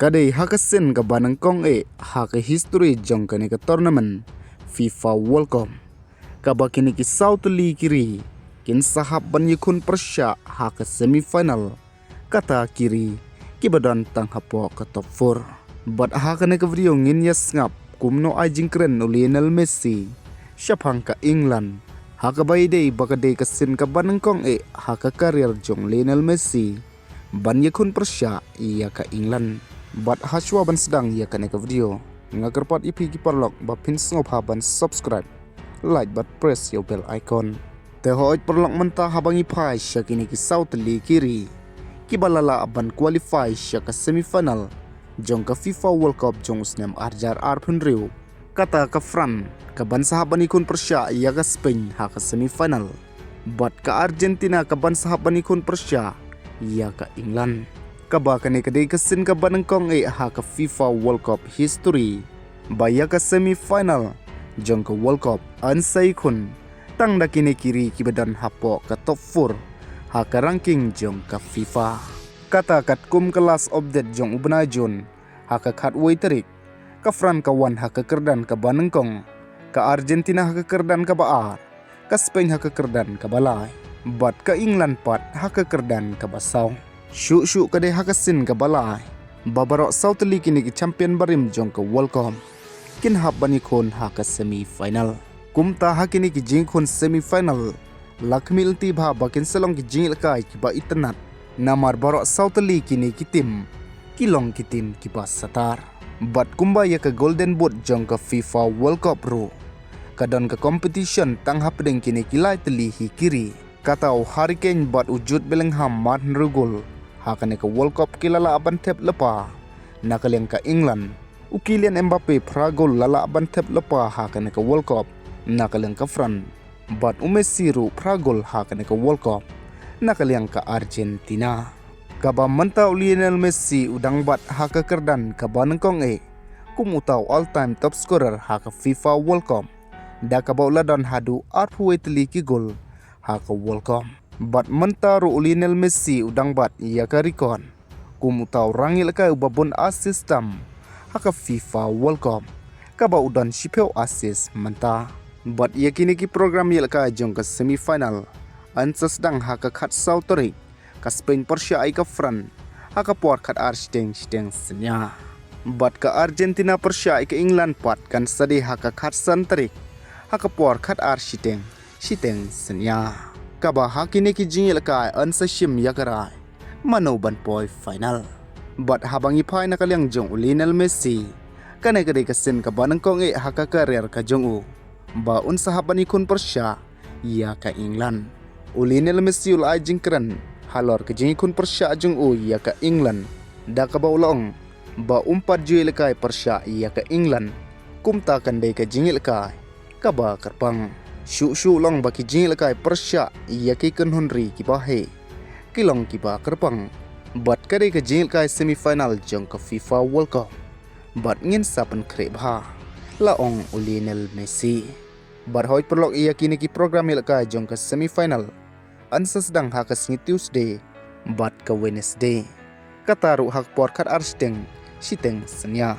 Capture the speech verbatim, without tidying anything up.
Ka dei ha ka sien kaba nyngkong eh ha ka history jong kane ka tournament FIFA World Cup, kaba kine ki saw tylli ki ri kin sa hap ban ïakhun pyrshah ha ka semi final, kata ki ri kiba don tang hapoh ka top four. Bad ha kane ka video ngin ïa sngap kumno ai jingkren u Lionel Messi shaphang ka England, ha kaba ïadei ba ka dei ka sien kaba nyngkong eh ha ka career jong Lionel Messi ban ïakhun pyrshah ïa ka England. Bad hashwa ban sdang ïa kane ka video, nga kyrpad ïa phi ki paralok ba phin sngewbha ban subscribe, like bad press ïa u bell icon. Te hooid paralok, mynta haba ngi phai sha kine ki saw tylli ki ri kiba la lah ban qualify sha ka semi final jong ka FIFA World Cup jong u snem ar hajar arphew hynriew, kata ka France kaban sa hap ban ïakhun pyrshah ïa ka Spain ha ka semi final, bad ka Argentina kaban sa hap ban ïakhun pyrshah ïa ka England. Kaba kane ka dei ka sien kaba nyngkong eh ha ka FIFA World Cup history ba ïa ka semi final jong ka World Cup yn sa ïakhun tang da kine ki ri kiba don hapoh ka top four ha ka ranking jong ka FIFA. Kata katkum ka last update jong u bnai June, ha ka khatwei tarik, ka France ka wan ha ka kyrdan kaba nyngkong, ka Argentina ha ka kyrdan kaba ar, ka Spain ha ka kyrdan kaba lai, bad ka England pat ha ka kyrdan kaba saw. Shuh shuh ka dei ha ka sien kaba lai ba baroh saw tylli kine ki champion barim jong ka World Cup kin hap ban ïakhun ha ka semi final. Kumta ha kine ki jingïakhun semi final, la khmih lynti bha ba kin sa long ki jingïalehkai kiba itynnad, namar baroh saw tylli kine ki team ki long ki team kiba satar. Bad kumba ïa ka Golden Boot jong ka FIFA World Cup ruh, ka don ka competition tang hapdeng kine ki lai tylli hi ki ri. Kata u Harry Kane bad u Jude Bellingham mar hynriew gol ha kane ka World Cup ki la lah ban thep lypa na ka liang ka England. U Kylian Mbappe phra gol la lah ban thep lypa ha kane ka World Cup na ka liang ka France, bad u Messi ruh phra gol ha kane ka World Cup na ka liang ka Argentina. Kaba mynta u Lionel Messi u dang bat ha ka kyrdan kaba nyngkong eh kum uta u all time top scorer ha ka FIFA World Cup, da kaba u la don haduh arphew wei tylli ki gol ha ka World Cup. Bad mynta ruh u Lionel Messi u dang bat ïa ka record kum uta u rangïalehkai uba bun assist tam ha ka FIFA World Cup, kaba u don shiphew assist mynta. Bad ïa kine ki program ïalehkai jong ka semi final yn sa sdang ha ka khatsaw tarik, ka Spain pyrshah ïa ka France ha ka por khatar shiteng shiteng synñia. Bad ka Argentina pyrshah ïa ka England pat kan sa dei ha ka khatsan tarik, ha ka por khatar shiteng shiteng synñia. Kaba ha kine ki jingïalehkai yn sa shim ïa ka rai mano ban poi final. Bad haba ngi phai na ka liang jong u Lionel Messi, kane ka dei ka sien kaba nyngkong eh ha ka career ka jong u ba un sa hap ban ïakhun pyrshah ïa ka England. U Lionel Messi u la ai jingkren halor ka jingïakhun pyrshah jong u ïa ka England, da kaba u la ong ba um pat ju ïalehkai pyrshah ïa ka England, kumta kan dei ka jingïalehkai kaba kyrpang. Shuh shuh u la ong ba ki jingïalehkai pyrshah ïa ki kynhun ri kiba heh ki long kiba kyrpang, bad ka dei ka jingïalehkai semi final jong ka FIFA World Cup, bad ngin sa pynkhreh bha, la ong u Lionel Messi. Bad hooid paralok, ïa kine ki program ïalehkai jong ka semi final yn sa sdang ha ka sngi Tuesday bad ka Wednesday, kata ruh ha ka por khatar shiteng shiteng synñia.